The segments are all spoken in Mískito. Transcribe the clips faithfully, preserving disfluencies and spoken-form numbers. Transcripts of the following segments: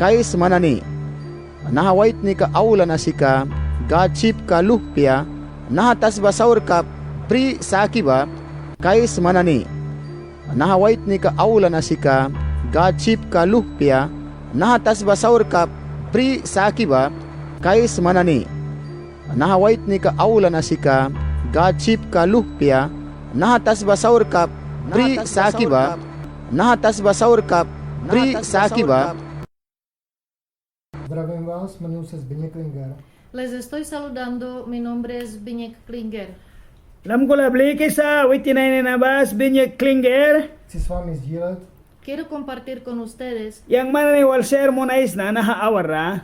Kais man nani. Naha waitnika aula na sika Gâd syipka luhpia naha tasba saurka pri saki ba. Kais man nani. Naha waitnika aula na sika Gâd syipka luhpia naha tasba saurka pri saki ba. Kais man nani. Naha waitnika aula na sika Gâd syipka luhpia naha tasba saurka pri saki ba. Naha tasba saurka pri saki ba. Zdravím vás, jmenuji se Zbyněk Klinger. Les estoy saludando, mi nombre es Zbyněk Klinger. Lamkula blikisa, witin nina ba Zbyněk Klinger. Chci s vámi sdílet. Quiero compartir con ustedes. Yang man nani wal sermon aisna naha awarra.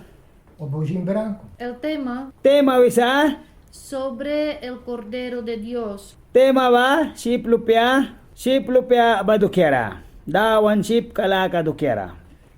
O Božím beránku. El tema. Tema wisa. Sobre el Cordero de Dios. Tema ba, syip lupia, syip lupia ba dukiara. Dawan syipka laka dukiara.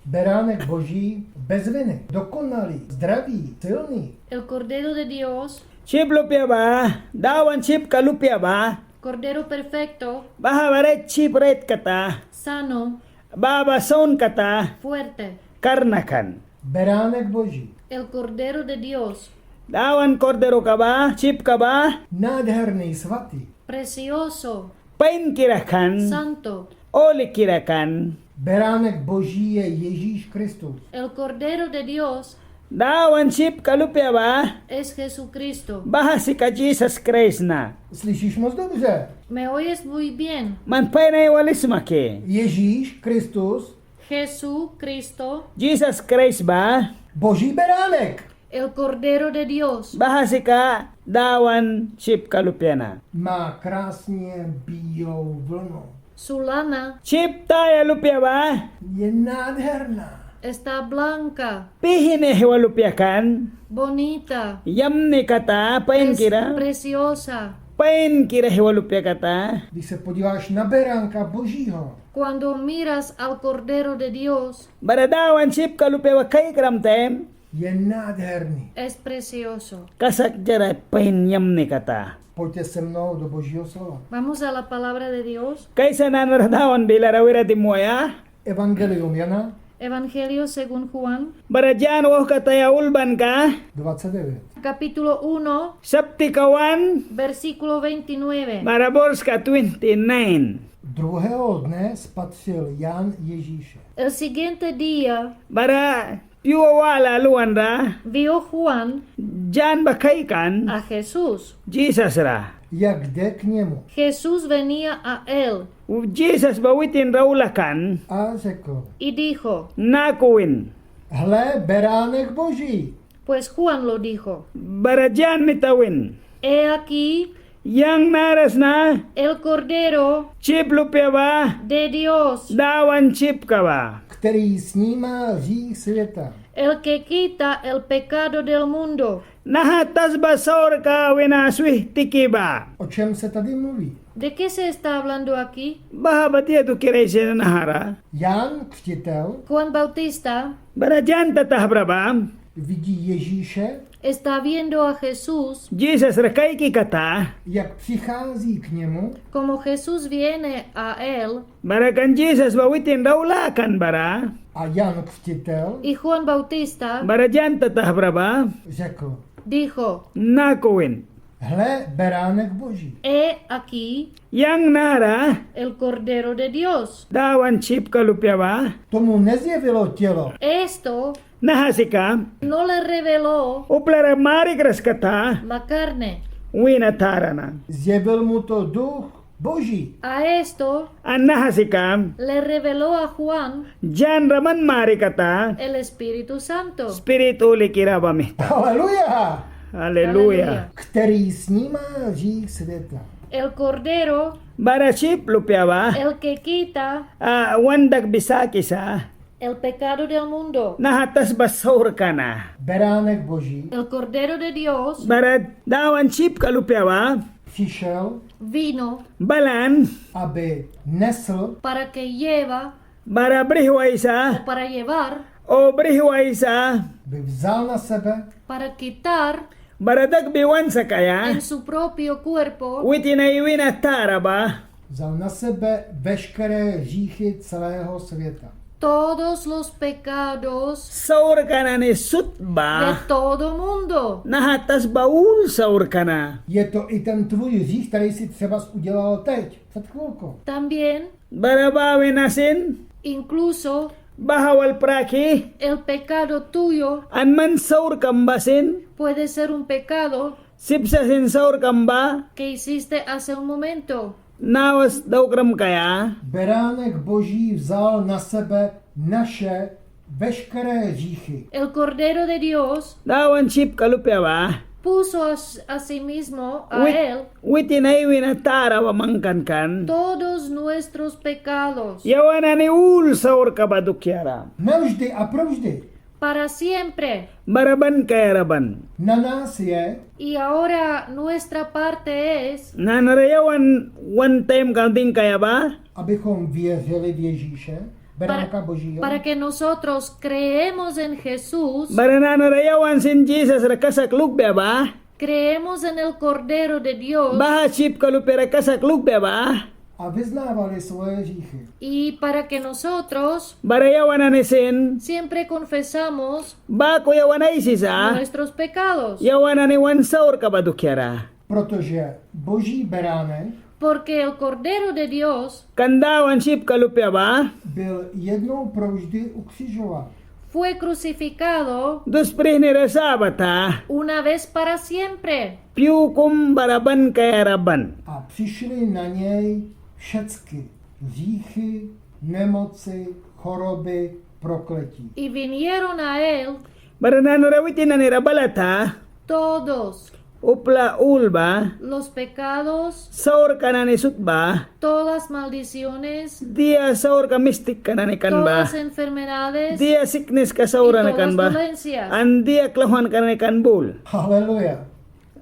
Beránek Boží bez viny, dokonalý, zdravý, silný. El Cordero de Dios. Syip lupia ba, Dawan syipka lupia ba. Cordero perfecto. Baha ba rait syip rait kata. Sano. Baha ba saun kata. Fuerte. Karna kan. Beránek Boží. El Cordero de Dios. Dawan korderoka ba, syipka ba. Nádherný, svatý. Precioso. Painkira kan. Santo. Holikira kan. Beránek Boží je Ježíš Kristus. El Cordero de Dios. Dawan syipka lupia ba. Es Jesucristo. Baha sika Jisas Kraist na. Slyšíš moc dobře. Me oyes muy bien. Man pain ai walisma ki. Ježíš Kristus. Jesucristo. Jisas Kraist ba. Boží beránek. El Cordero de Dios. Baha sika Dawan syipka lupia na. Má krásně bílou vlnu. Su lana. Syip taya lupia ba. Je nádherná. Está blanca. Pihni aihwa lupia kan. Bonita. Yamni kata, painkira. Pres-, preciosa. Painkira aihwa lupia kata. Když se podíváš na beránka Božího. Cuando miras al Cordero de Dios. Bara Dawan syipka lupia ba kaikram taim. Je nádherný. Es precioso. Kasak diara pain yamni kata. Pojďte se mnou do Božího slova. Vamos a la palabra de Dios. Kaisa nanara Dawan bilara wira dimaia. Evangelium Jana. Evangelio según Juan. Bara Jan wauhkataya ulbanka. Dvacet devět. Capítulo uno. Saptika wan. Versículo veintinueve. Bara borska twenty nine. Druhého dne spatřil Jan Ježíše. El siguiente día. Bara pyua wala luan ra. Vio Juan. Jan ba kaikan. A Jesús. Jisas ra. Jak jde k němu. Jesús venía a él. Jisas ba witin ra aula kan. A řekl. Y dijo. Naku win. Hle, beránek Boží. Pues Juan lo dijo. Bara Jan mita win. He aquí. Yang nara sna. El Cordero. Syip lupia ba. De Dios. Dawan syipka ba. Který snímá hřích světa. El que quita el pecado del mundo. Naha tasba saurka wina swih tiki ba. O čem se tady mluví? ¿De qué se está hablando aquí? Baha ba dia dukiara aisisa nahara. Jan Křtitel. Juan Bautista. Bara Jan tatahbra ba. Vidí Ježíše. Está viendo a Jesús. Jisas ra kaiki kata. Jak přichází k němu. Como Jesús viene a él. Bara kan Jisas ba witin ra aula kan bara. A Jan Křtitel. Y Juan Bautista. Bara Jan tatahbra ba. Řekl. Dijo. Naku win. Hle, beránek Boží. He aquí. Yang nara. El Cordero de Dios. Dawan syipka lupia ba. Tomu nezjevilo tělo. Esto. Naha sika. No le reveló. Uplara marikras kata. La carne. Wina tara na. Zjevil mu to Duch Boží. A esto. An naha sika. Le reveló a Juan. Jan ra man marikata. El Espíritu Santo. Spirit Hulikira ba mita. Aleluya. Aleluya. Aleluya. Který snímá hřích světa. El Cordero. Bara syip lupia ba. El que quita. A, wan dakbi sakisa. El pecado del mundo. Naha tasba saurka na. Beránek Boží. El Cordero de Dios. Bara Dawan syipka lupia ba. Přišel. Vino. Balan. Aby nesl. Para que lleva. Bara brih waisa. O para llevar. O brih waisa. By vzal na sebe. Para quitar. Bara dakbi wan sakaia. En su propio cuerpo. Witin ai wina tara ba. Vzal na sebe veškeré hříchy celého světa. Todos los pecados. Saurka nani sut ba. De todo mundo. Naha tasba ul saurka na. Je to i ten tvůj hřích, který jsi třeba udělal teď, před chvilkou. También. Bara ba wina sin. Incluso. Baha wal praki. El pecado tuyo. An man saurkam ba sin. Puede ser un pecado. Sip sa sin saurkam ba. Que hiciste hace un momento. Nawas daukram kaia. Beránek Boží vzal na sebe naše veškeré hříchy. El Cordero de Dios. Dawan syipka lupia ba. Puso a, a sí mismo, a él. Witin ai wina tara ba mangkan kan. Todos nuestros pecados. Yawan nani ul saurka ba dukiara. Navždy a provždy. Para siempre. Bara ban kaiara ban. Na nás je. Y ahora nuestra parte es. Nanara yawan wan taimka dingkaia ba. Abychom věřili v Ježíše, beránka Božího. Para, para que nosotros creemos en Jesús. Bara nanara yawan sin Jisas ra kasak lukbia ba. Creemos en el Cordero de Dios. Baha syipka lupia ra kasak lukbia ba. A vyznávali svoje hříchy. Y para que nosotros. Bara yawan nani sin. Siempre confesamos. Baku yawan aisisa. Nuestros pecados. Yawan nani wan saurka ba dukiara. Protože Boží beránek. Porque el Cordero de Dios. Kan Dawan syipka lupia ba. Byl jednou provždy ukřižován. Fue crucificado. Dus prihni ra sabata. Una vez para siempre. Pyu kum bara ban kaiara ban. A přišly na něj všecky hříchy, nemoci, choroby, prokletí. Y vinieron a él. Bara nanara witin nani ra balata. Todos. Upla ul ba. Los pecados. Saurka nani sut ba. Todas maldiciones. Dia saurka mistikka nani kan ba. Todas enfermedades. Dia sikniska saura nani kan ba. Y todas dolencias. An dia klauhwanka nani kan ba ul. Aleluya.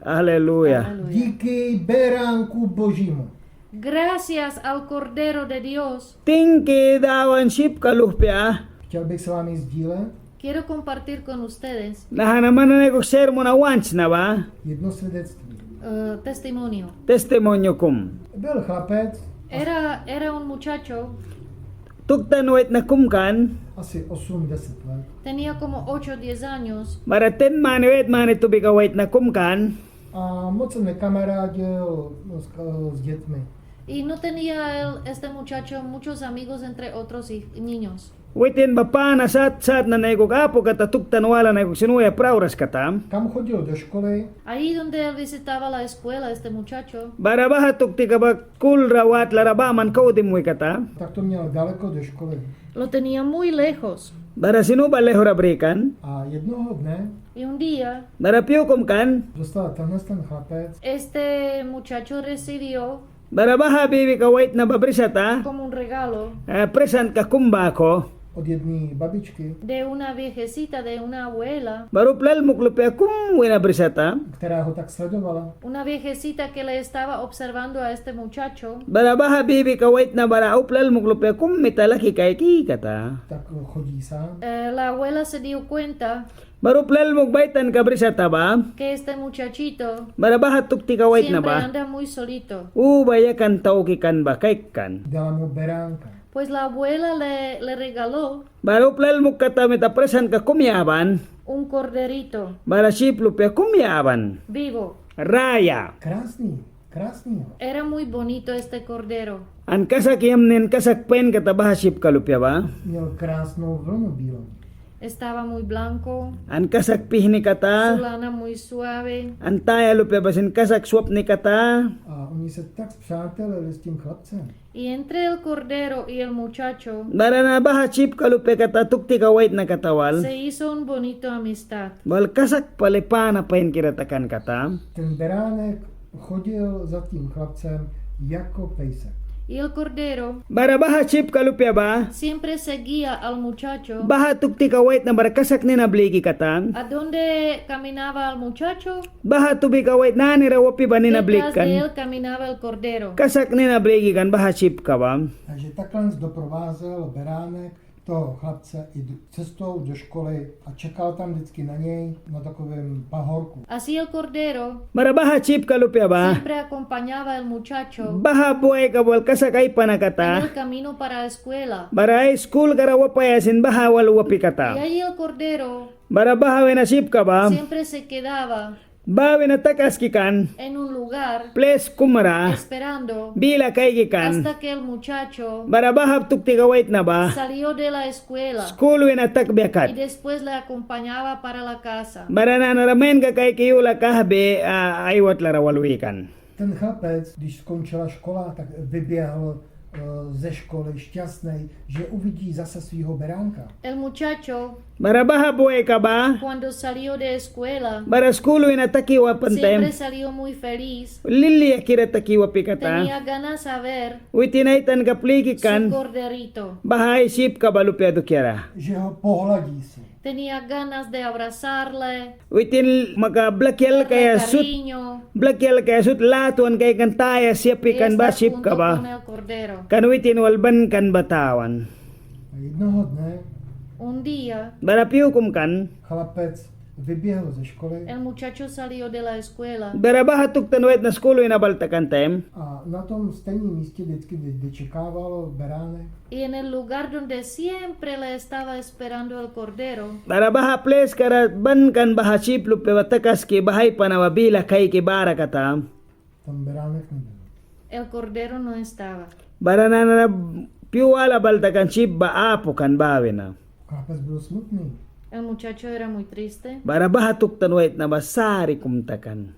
Aleluya. Aleluya. Díky beránku Božímu. Gracias al Cordero de Dios. Tingki Dawan syipka luhpia. Chtěl bych s vámi sdílet. Quiero compartir con ustedes. Naha na man nani kuk sermon na want sna ba. Jedno svědectví. Eh, testimonio. Testimonio kum. Byl chlapec. Era, era un muchacho. Tuktan waitna kum kan. Asi osm, deset let. Tenía como ocho, diez años. Bara ten mani, eit mani tubika waitna kum kan. A moc se nekamarádil s, s dětmi. Y no tenía él, este muchacho, muchos amigos entre otros hij-, niños. Witin ba pana sat sat nani kuk apu kata tuktan wala nani kuk sin uya prauras kata. Kam chodil do školy. Ahí donde él visitaba la escuela, este muchacho. Bara baha tuktika ba skul ra watla ra baman kau dimwi kata. Tak to měl daleko do školy. Lo tenía muy lejos. Bara sin uba laihura bri kan. A jednoho dne. Y un día. Bara pyu kum kan. Dostal tenhle ten chlapec. Este muchacho recibió. Bara baha bibika waitna ba brisata. Como un regalo. Eh, prisantka kum baku. Od jedné babičky. De una viejecita, de una abuela. Bara upla almuk lupia kum wina brisata. Která ho tak sledovala. Una viejecita que le estaba observando a este muchacho. Bara baha bibika waitna bara upla almuk lupia kum mita laki kaiki kata. Tak chodí sám. Eh, la abuela se dio cuenta. Bara upla almuk ba ai tanka brisata ba. Que este muchachito. Bara baha tuktika waitna ba. Siempre anda muy solito. Uba yakan tauki kan ba kaikan. Dala mu beránka. Pues la abuela le, le regaló. Bara upla almuk kata mita prisantka kum yaban. Un corderito. Bara syip lupia kum yaban. Vivo. Raya. Krásný, krásný. Era muy bonito este cordero. An kasak yamni an kasak pain kata baha syipka lupia ba. Měl krásnou vlnu bílou. Estaba muy blanco. An kasak pihni kata. Su lana muy suave. An taya lupia ba sin kasak swapni kata. A oni se tak spřátelili s tím chlapcem. Y entre el cordero y el muchacho. Bara na baha syipka lupia kata tuktika waitna kata wal. Se hizo un bonito amistad. Wal kasak pali pana painkira takan kata. Ten beránek chodil za tím chlapcem jako pejsek. Y el cordero. Bara baha syipka lupia ba. Siempre seguía al muchacho. Baha tuktika waitna bara kasak nina bliki kata. A donde caminaba el muchacho. Baha tubika waitna nanira wapi ba nina blikan. Detrás de él caminaba el cordero. Kasak nina bliki kan baha syipka ba. Takže takhle doprovázel beránek toho chlapce i cestou do školy a čekal tam vždycky na něj na takovém pahorku. Así el cordero Bara baha syipka lupia ba siempre acompañaba al muchacho baha buaika ba wal kasak aipana kata en el camino para la escuela. Bara ai skulka ra wapaia sin baha wal wapi kata. Y allí el cordero Bara baha wina syipka ba siempre se quedaba Baha wina takaski kan. En un lugar. Plis kum ra. Esperando. Bila kaiki kan. Hasta que el muchacho. Bara baha tuktika waitna ba. Salió de la escuela. Skul wina takbia kat. Y después le acompañaba para la casa. Bara nanara mainka kaiki yula kahbi, a, ai watla ra wal wi kan. Ten chlapec, když skončila škola, tak vyběhl eh, ze školy šťastnej, že uvidí zase svýho beránka. El muchacho, Bara baha buaika ba. Cuando salió de escuela, Bara skul wina taki wapan taim. Siempre salió muy feliz. Lilia kira taki wapi kata. Tenía ganas a ver Witin ai tanka pliki kan. Su corderito. Baha ai syipka ba lupia dukiara. Že ho pohladí si. Tenía ganas de abrazarle. Witin maka blak yalkaia sut. Darle cariño. Blak yalkaia sut latwan kaikan taya syapi kan ba syipka ba. Y estar junto con el cordero. Kan witin wal ban kan ba tawan. A jednoho dne Un día. Bara pyu kum kan. Chlapec vyběhl ze školy. El muchacho salió de la escuela. Bara baha tuktan waitna skul wina bal takan taim. A na tom stejném místě vždycky, kdy, kdy čekával beránek. Y en el lugar donde siempre le estaba esperando el cordero. Bara baha pliska ra ban kan baha syip lupia ba takaski baha aipana ba bila kaiki bara kata. Tam beránek nebyl. El cordero no estaba. Bara nanara pyu wala bal takan syip ba apu kan baha wina. Chlapec byl smutný. El muchacho era muy triste. Bara baha tuktan waitna ba sari kum takan.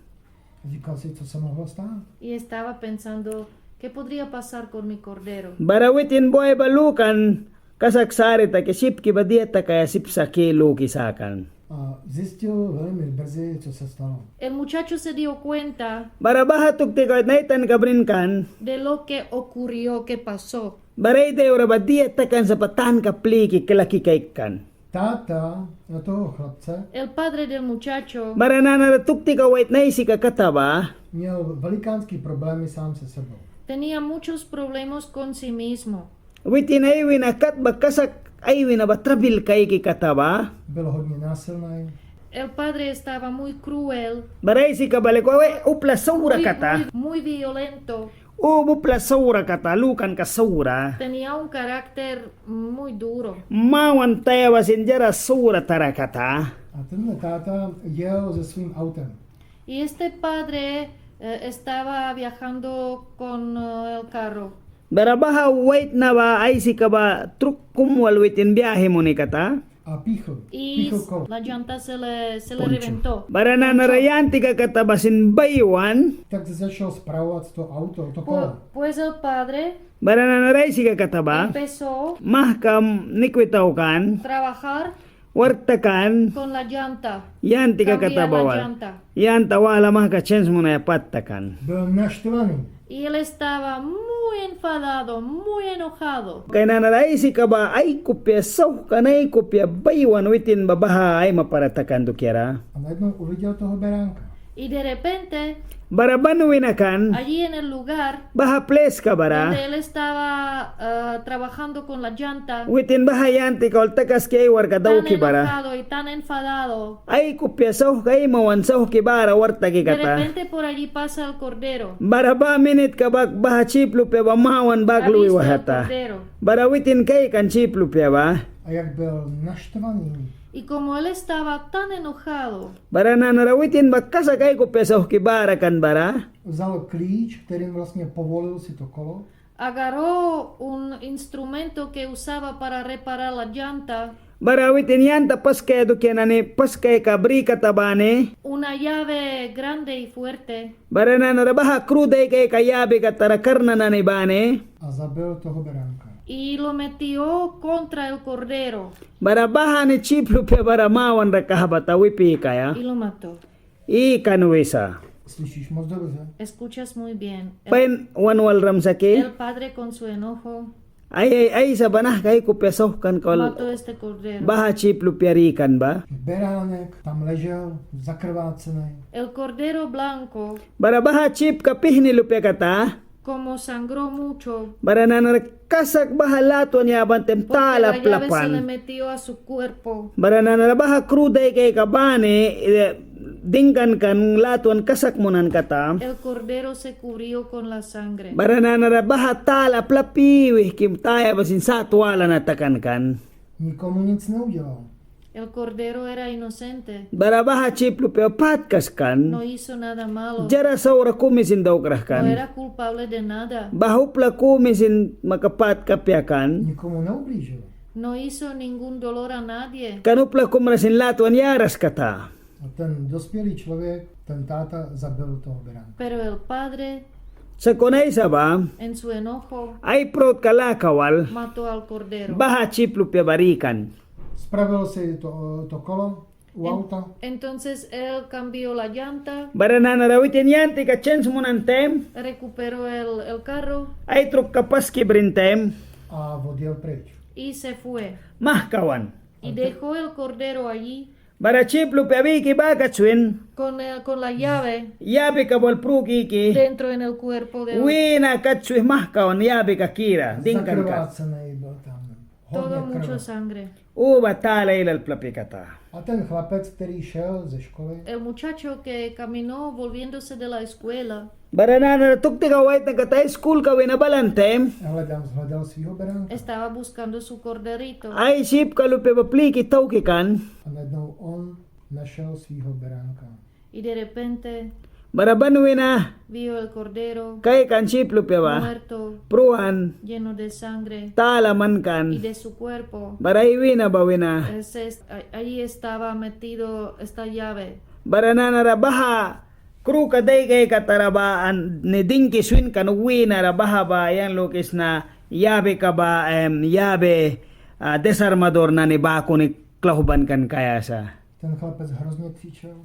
Říkal si, co se mohlo stát? Y estaba pensando, ¿qué podría pasar con mi cordero? Bara witin buai ba lukan kasak sari taki syipki ba dia takaia sip sa ki luki sakan. A zjistil velmi brzy, co se stalo. El muchacho se dio cuenta. Bara baha tuktika waitna ai tanka brin kan. De lo que ocurrió, que pasó. Bara ai daiwra ba dia takan sapa tanka pliki klaki kaikan. Táta toho chlapce. El padre del muchacho. Bara nanara tuktika waitna aisika kata ba. Měl velikánský problémy sám se sebou. Tenía muchos problemas con sí mismo. Witin ai wina kat ba kasak ai wina ba trabil kaiki kata ba. Byl hodně násilný. El padre estaba muy cruel. Bara aisika ba lika upla saura kata. Muy, muy, muy violento. Uba upla saura kata, lukanka saura. Tenía un carácter muy duro. Mawan taya ba sin diara saura tara kata. A tenhle táta jel se svým autem. Y este padre, eh, estaba viajando con, eh, el carro. Bara baha waitna ba aisika ba truk kum wal witin viaje muni kata. A píchl. Píchl kolo. Y la llanta se le, se le reventó. Ponchó. Bara nanara yantika kata ba sin baiwan. Tak začal spravovat to auto, to kolo. Pu-, pues el padre. Bara nanara aisika kata ba. Empezó. Mahka nikwi taukan. Trabajar. Wark takan. Con la llanta. Yantika kata ba wal. Cambiar la llanta. Yanta wala mahka chens munaia pat takan. Byl naštvaný. Y él estaba muy enfadado, muy enojado. Kainanara aisika ba ai kupia sauhkan, ai kupia baiwan witin ba baha aimapara takan dukiara. A najednou uviděl toho beránka. Y de repente, bara ban wina kan. Allí en el lugar, baha pliska bara. Donde él estaba, ah, trabajando con la llanta. Witin baha yantika wal takaski ai warka dauki bara. Tan enojado y tan enfadado. Ai kupia sauhka, ai mawan sauhki bara wark taki kata. De repente por allí pasa el cordero. Bara baha minitka bak baha syip lupia ba mawan bak lui wahata. Ha visto el cordero. Bara witin kaikan syip lupia ba. A jak byl naštvaný. Y como él estaba tan enojado. Bara nanara witin ba kasak ai kupia sauhki bara kan bara. Vzal klíč, kterým vlastně povolil si to kolo. Agarró un instrumento que usaba para reparar la llanta. Bara witin yanta paskaia dukia nani paskaika bri kata ba ni. Una llave grande y fuerte. Bara nanara baha krudaikaika yabi kata ra karna nani ba ni. A zabil toho beránka. Y lo metió contra el cordero. Bara baha ni syip lupia bara mawanra kahbata wipikaia. Y lo mató. Ikan wisa. Slyšíš moc dobře. Escuchas muy bien. El, pain wan walram sa ki. El padre con su enojo. Ai, ai, aisa ba nahki ai kupia sauhkanka wal. Mató este cordero. Baha syip lupia ra ikan ba. Beránek tam ležel, zakrvácený. El cordero blanco. Bara baha syipka pihni lupia kata. Como sangró mucho. Bara nanara kasak baha latwan yaban taim tala plapan. Porque la llave se le metió a su cuerpo. Bara nanara baha kru daikaika bani, eh, dingkan kan latwan kasak munan kata. El cordero se cubrió con la sangre. Bara nanara baha tala plapi wihki taya ba sin sat wala na takan kan. Nikomu nic neudělal. El cordero era inocente. Bara baha syîp lupia ba patkas kan. No hizo nada malo. Diara saura kumi sin daukras kan. No era culpable de nada. Baha upla kumi sin maka patka apia kan. Nikomu neublížil. No hizo ningún dolor a nadie. Kan upla kumra sin latwan yaras kata. A ten dospělý člověk, ten táta zabil toho beránka. Pero el padre, sakuna aisa ba, en su enojo, ai prautka laka wal, mató al cordero. Baha syîp lupia ba ra ikan. Spravil si to, to kolo u auta. Entonces él cambió la llanta. Bara nanara witin yantika chens munan taim. Recuperó el, el carro. Ai trukka paski brin taim. A odjel pryč. Y se fue. Mahka wan. Y dejó el cordero allí. Bara syîp lupia ba iki ba kat swin. Con el, con la llave. Yabika ba wal pruki iki. Dentro en el cuerpo de. Wîna kat swih mahka wan yabika kira. Dingkan kat. Zakrvácenej byl tam. Hodně krve. Todo mucho sangre. Uba tala ailal plapi kata. A ten chlapec, který šel ze školy. El muchacho que caminó volviéndose de la escuela. Bara nanara tuktika waitna kata ai skulka wina balan taim. Hledal, hledal svýho beránka. Estaba buscando su corderito. Ai syîpka lupia ba pliki tauki kan. A najednou on našel svýho beránka. Y de repente. Bara ban wina. Vio el cordero. Kaikan syîp lupia ba. Muerto. Pruan. Lleno de sangre. Tala man kan. Y de su cuerpo. Bara ai wîna ba wina. Ese est-, a-, ahí estaba metido esta llave. Bara nanara baha kruka daikaika tara ba an ni dingki swin kan wîna ra baha ba yang lukisna yabika ba, em, llave, ah, desarmador nani baku ni klauhban kan kaia sa. Ten chlapec hrozně křičel.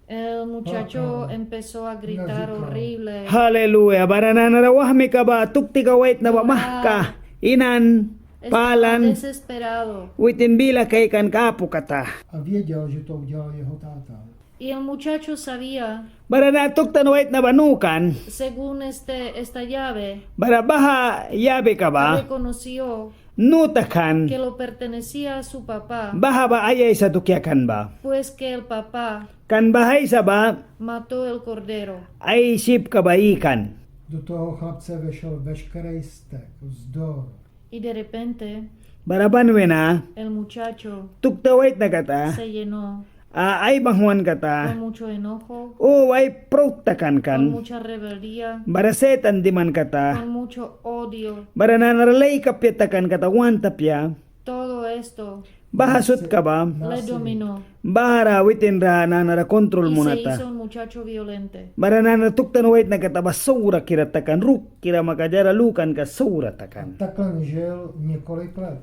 El muchacho empezó a gritar horrible. Haleluya. Bara nanara wahmika ba tuktika waitna ba mahka inan palan. Estaba desesperado. Witin bila kaikanka apu kata. A věděl, že to udělal jeho táta. Y el muchacho sabía. Bara na tuktan waitna ba nu kan. Según este, esta llave. Bara baha yabika ba. Reconoció. Nu takan. Que lo pertenecía a su papá. Baha ba ai aisa dukia kan ba. Pues que el papá. Kan baha aisa ba. Mató el cordero. Ai syîpka ba ikan. Do toho chlapce vešel veškerý vztek, vzdor. Y de repente. Bara ban wina. El muchacho. Tukta waitna kata. Se llenó. A, ai banghwan kata. Con mucho enojo. O, ai praut takan kan. Con mucha rebeldía. Bara Setan diman kata. Con mucho odio. Bara nanara laik apia takan kata, want apia. Todo esto. Baha sutka ba. Le dominó. Bahara witin ra nanara kontrol munata. Y se hizo un muchacho violente. Bara nanara tuktan waitna kata ba saurakira takan, rukkira maka diara lukanka saura takan. A takhle žil několik let.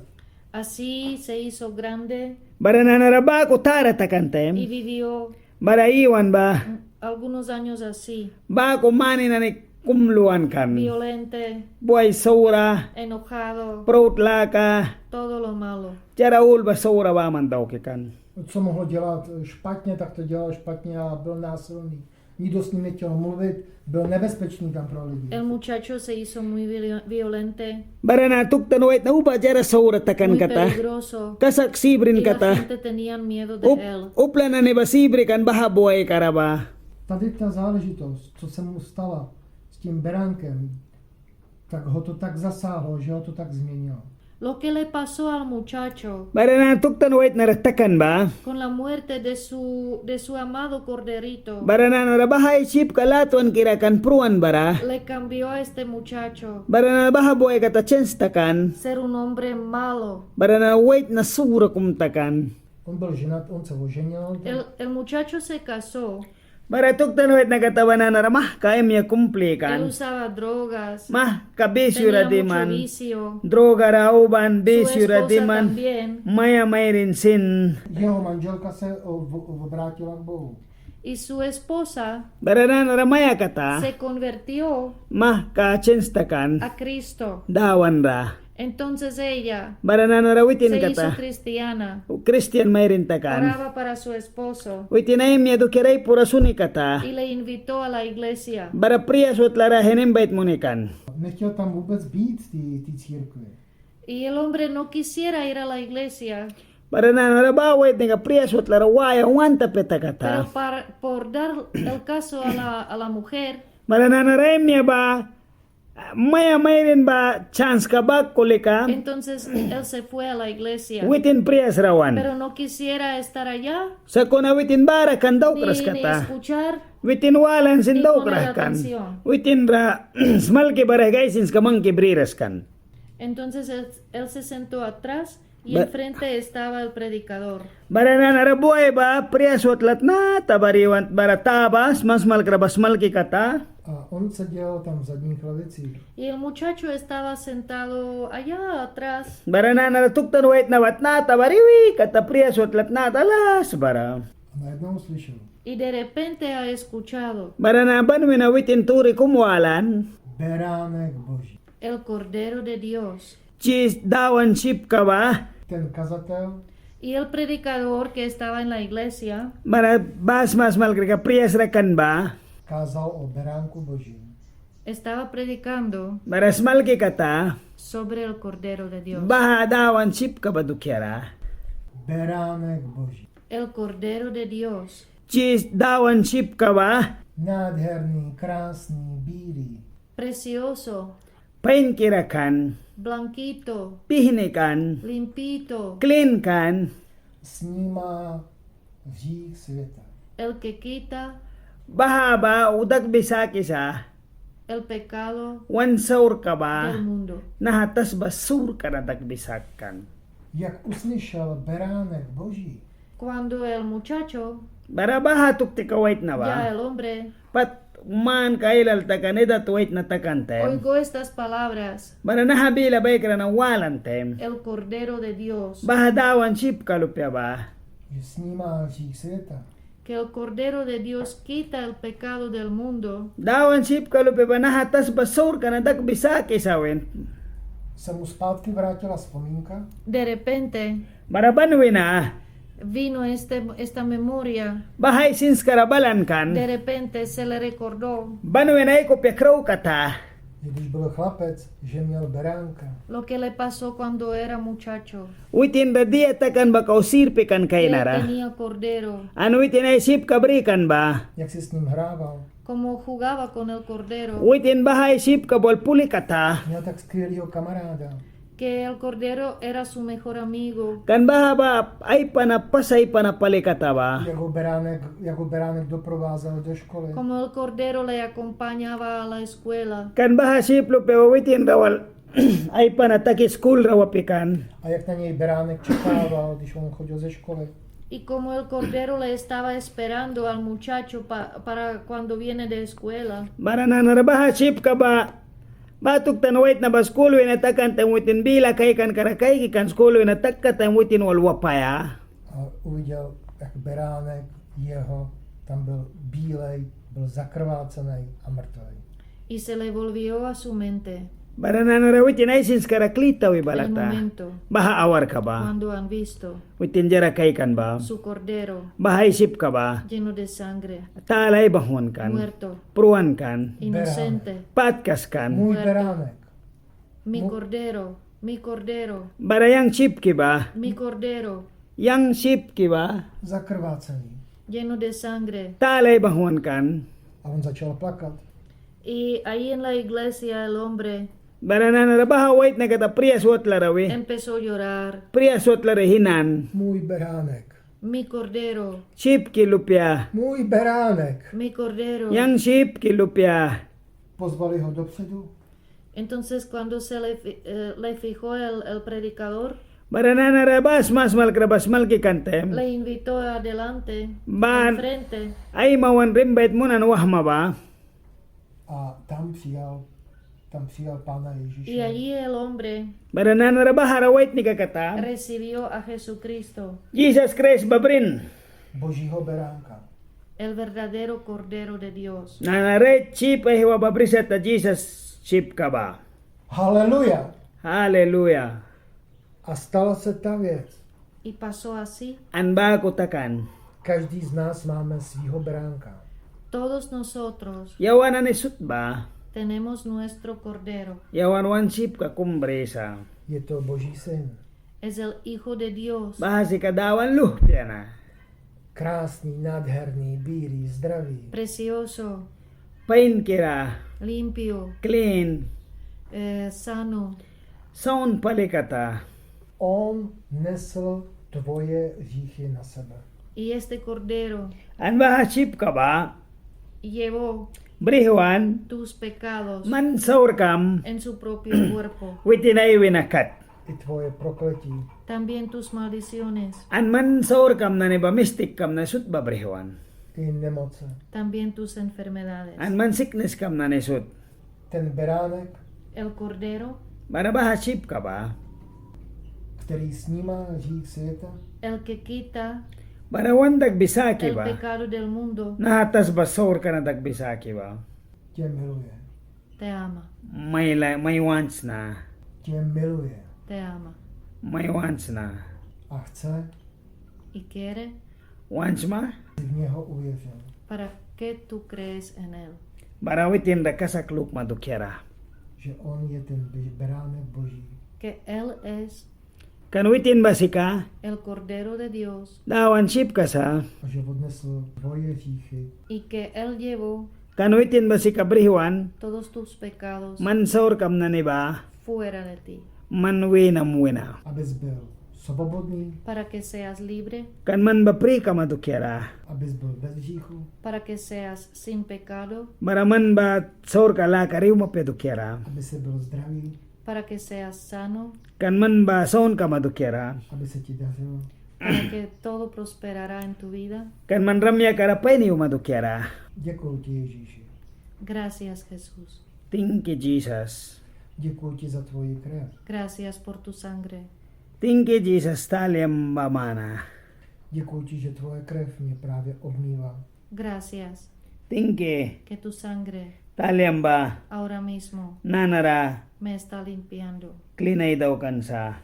Así se hizo grande. Bara nanara baku tara takan taim. Y vivió. Bara iwan ba. Algunos años así. Baku mani nani kum luan kan. Violente. Buai saura. Enojado. Praut laka. Todo lo malo. Diara ul ba saura baman dauki kan. Co mohl dělat špatně, tak to dělal špatně a byl násilný. Nikdo s ním nechtěl mluvit, byl nebezpečný tam pro lidi. El muchacho se hizo muy vio-, violente. Bara na tuktan waitna uba diara saura takan kata. Muy peligroso. Kasak sibrin kata. Y la gente tenían miedo de él. Up-, upla nani ba sibri kan baha buaikara ba. Tady ta záležitost, co se mu stala s tím beránkem, tak ho to tak zasáhlo, že ho to tak změnilo. Lo que le pasó al muchacho. Bara na tuktan waitna ra takan ba. Con la muerte de su, de su amado corderito. Bara nanara baha ai syipka latwankira kan pruan bara. Le cambió a este muchacho. Bara na baha buaika ta chens takan. Ser un hombre malo. Bara na waitna saura kum takan. On byl ženat, on se oženil. El, el muchacho se casó. Bara tuktan waitna kata ba nanara mahka ai maia kum plikan. Él usaba drogas. Mahka bisyu ra diman. Tenía mucho vicio. Droga ra auban, bisyu ra diman. Su esposa también. Maia mairin sin. Jeho manželka se, o, v-, obrátila k Bohu. Y su esposa. Bara nanara maia kata. Se convirtió. Mahka chens takan. A Cristo. Dawan ra. Entonces ella Bara nanara witin se hizo kata. Cristiana. Kristian mairin takan. Oraba para su esposo. Witin ai maia dukiara ai pura suni kata. Y le invitó a la iglesia. Bara prias watlara invait muni kan. Nechtěl tam vůbec být v té, té církvi. Y el hombre no quisiera ir a la iglesia. Bara nanara baha waitnika prias watlara waia want apia kata. Pero par-, por dar el caso a la, a la mujer. Bara nanara ai maia ba maia mairin ba sanska baku lika. Entonces él se fue a la iglesia. Witin prias ra wan. Pero no quisiera estar allá. Sakuna witin bara kan daukras kata. Ni, ni escuchar. Witin walan sin daukras kan. Ni poner atención. Witin ra smalki bara ai sinska mangki briras kan. Entonces él, él se sentó atrás. Y enfrente estaba el predicador. Bara nanara boy ba prias watla tnata bari wan bara ta ba smasmalkra ba smalki kata. A on seděl tam v zadních lavicích. Y el muchacho estaba sentado allá atrás. Bara nanara tuktan waitna ba tnata bari wi kata prias watla tnata las bara. A najednou slyšel. Y de repente ha escuchado. Bara na ban wina witin turi kum walan. Beránek Boží. El Cordero de Dios. Chis Dawan sipka ba. Ten kazatel. Y el predicador que estaba en la iglesia. Bara ba smasmalkrika prias ra kan ba. Kázal o beránku Božím. Estaba predicando. Bara smalki kata. Sobre el Cordero de Dios. Baha Dawan sipka ba dukiara. Beránek Boží. El Cordero de Dios. Chis Dawan sipka ba. Nádherný, krásný, bílý. Precioso. Painkira kan. Blanquito. Pihni kan. Limpito. Klin kan. Snímá hřích světa. El que quita. Baha ba dakbi sakisa. El pecado. Wan saurka ba. Del mundo. Naha tasba saurka na dakbi sakan. Jak uslyšel beránek Boží. Cuando el muchacho. Bara baha tuktika waitna ba. Ya el hombre. Pat manka ailal takan, edad waitna takan taim. Oyó estas palabras. Bara naha bila baikra na walan taim. El Cordero de Dios. Baha Dawan sipka lupia ba. Že snímá hřích světa. Que el Cordero de Dios quita el pecado del mundo. Dawan sipka lupia ba naha tasba saurka na dakbi sakisa win. Se mu zpátky vrátila vzpomínka. De repente. Bara ban wina. Vino este, esta memoria. Baha ai sinskara balan kan. De repente se le recordó. Ban wina ai kupia krauka ta. Že když byl chlapec, že měl beránka. Lo que le pasó cuando era muchacho. Witin ra dia takan ba kau sirpi kan kainara. Que él tenía cordero. An witin ai sipka bri kan ba. Jak si s ním hrával. Cómo jugaba con el cordero. Witin baha ai sipka ba wal puli kata. Měl tak skvělýho kamaráda. Que el cordero era su mejor amigo. Kan baha ba ai pana pas ai pana pali kata ba. Jako beránek, jako beránek doprovázel do školy. Como el cordero le acompañaba a la escuela. Kan baha sip lupia ba witin ra wal ai pana taki skul ra wapi kan. A jak na něj beránek čekával, když on chodil ze školy. Y como el cordero le estaba esperando al muchacho pa-, para cuando viene de escuela. Bara nanara baha sipka ba, ba tuktan waitna ba skul wina takan taim witin bila kaikanka ra kaiki kan skul wina taka taim witin wal wapaia. A uviděl, jak beránek jeho tam byl bílej, byl zakrvácenej a mrtvej. Y se le volvió a su mente. Bara nanara witin ai sinskara kli tawi balata. El momento. Baha awarka ba. Cuando han visto. Witin diara kaikan ba. Su cordero. Baha ai sipka ba. Lleno de sangre. Tala ai banghwan kan. Muerto. Pruan kan. Inocente. Beránek. Patkas kan. Muerto. Mój beránek. Mi cordero, mi cordero. Bara yang sipki ba. Mi cordero. Yang sipki ba. Zakrvácený. Lleno de sangre. Tala ai banghwan kan. A on začal plakat. Y ahí en la iglesia el hombre. Bara nanara baha waitna kata prias watlara wi. Empezó a llorar. Prias watlara hinan. Můj beránek. Mi cordero. Sipki lupia. Můj beránek. Mi cordero. Yang sipki lupia. Pozvali ho dopředu. Entonces, cuando se le fi-, eh, le fijó el, el predicador, bara nanara ba smasmalkra ba smalki kan taim, le invitó adelante, enfrente. Ai mawanra invait munan wahma ba. A tam přijal, tam přijal Pána Ježíše. Y allí el hombre, bara nanara bahara waitnika kata, recibió a Jesucristo, Jisas Kraist ba brin. Božího beránka. El verdadero Cordero de Dios. Nanara rait sip aihwa ba brisata Jisas sipka ba. Haleluya. Aleluya. A stala se ta věc. Y pasó así. An baku takan. Každý z nás máme svýho beránka. Todos nosotros. Yawan nani sut ba. Tenemos nuestro cordero. Yawan wan sipka kum brisa. Je to Boží syn. Es el Hijo de Dios. Baha sika Dawan luhpia na. Krásný, nádherný, bílý, zdravý. Precioso. Painkira. Limpio. Klin. Eh, sano. Saun pali kata. On nesl tvoje hříchy na sebe. Y este cordero. An baha sipka ba. Llevó. Brihwan. Tus pecados. Man saurkam. En su propio cuerpo. Witin ai wina kat. I tvoje prokletí. También tus maldiciones. An man saurkam nani ba, mistikkam nani sut ba brihwan. I nemoce. También tus enfermedades. An man sikniskam nani sut. Ten beránek. El cordero. Bara baha sipka ba. Který snímá hřích světa. El que quita. Bara wan dakbi saki ba. El pecado del mundo. Naha tasba saurka na dakbi saki ba. Tě miluje. Te ama. Mai la, mai want sna. Tě miluje. Te ama. Mai want sna. A chce. Y quiere. Want sma. Aby si v něho uvěřil. Para que tú crees en él. Bara witin ra kasak lukma dukiara. Že on je ten be-, beránek Boží. Que él es Kan witin ba sika. El Cordero de Dios. Dawan sipka sa. A že odnesl tvoje hříchy. Y que él llevó. Kan witin ba sika brihwan. Todos tus pecados. Man saurkam nani ba. Fuera de ti. Man wînam wina. Abys byl svobodný. Para que seas libre. Kan man ba pri kama dukiara. Abys byl bez hříchu. Para que seas sin pecado. Bara man ba saurka laka ra iwma apia dukiara. Abys byl zdravý. Para que seas sano. Kan man ba saun kama dukiara. Aby se ti dařilo. Para que todo prosperará en tu vida. Kan man rayakam ra pain iwma dukiara. Děkuju ti, Ježíši. Gracias, Jesús. Tinki, Jisas. Děkuju ti za tvoji krev. Gracias por tu sangre. Tinki, Jisas, taliam ba mana. Děkuju ti, že tvoje krev mě právě obmývá. Gracias. Tinki. Que tu sangre. Taliam ba. Ahora mismo. Nanara. Me está limpiando. Klin ai daukan sa.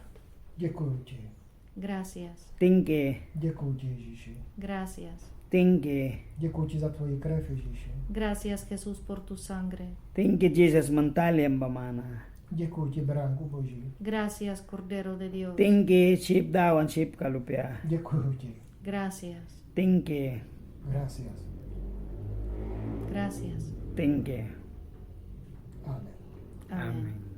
Děkuju ti. Gracias. Tinki. Děkuju ti, Ježíši. Gracias. Tinki. Děkuju ti za tvoji krev, Ježíši. Gracias, Jesús, por tu sangre. Tinki, Jisas, man taliam ba mana. Děkuju ti, Beránku Boží. Gracias, Cordero de Dios. Tinki, sip, Dawan sipka lupia. Děkuju ti. Gracias. Tinki. Gracias. Gracias. Tinki. Amén. Amén. Amén.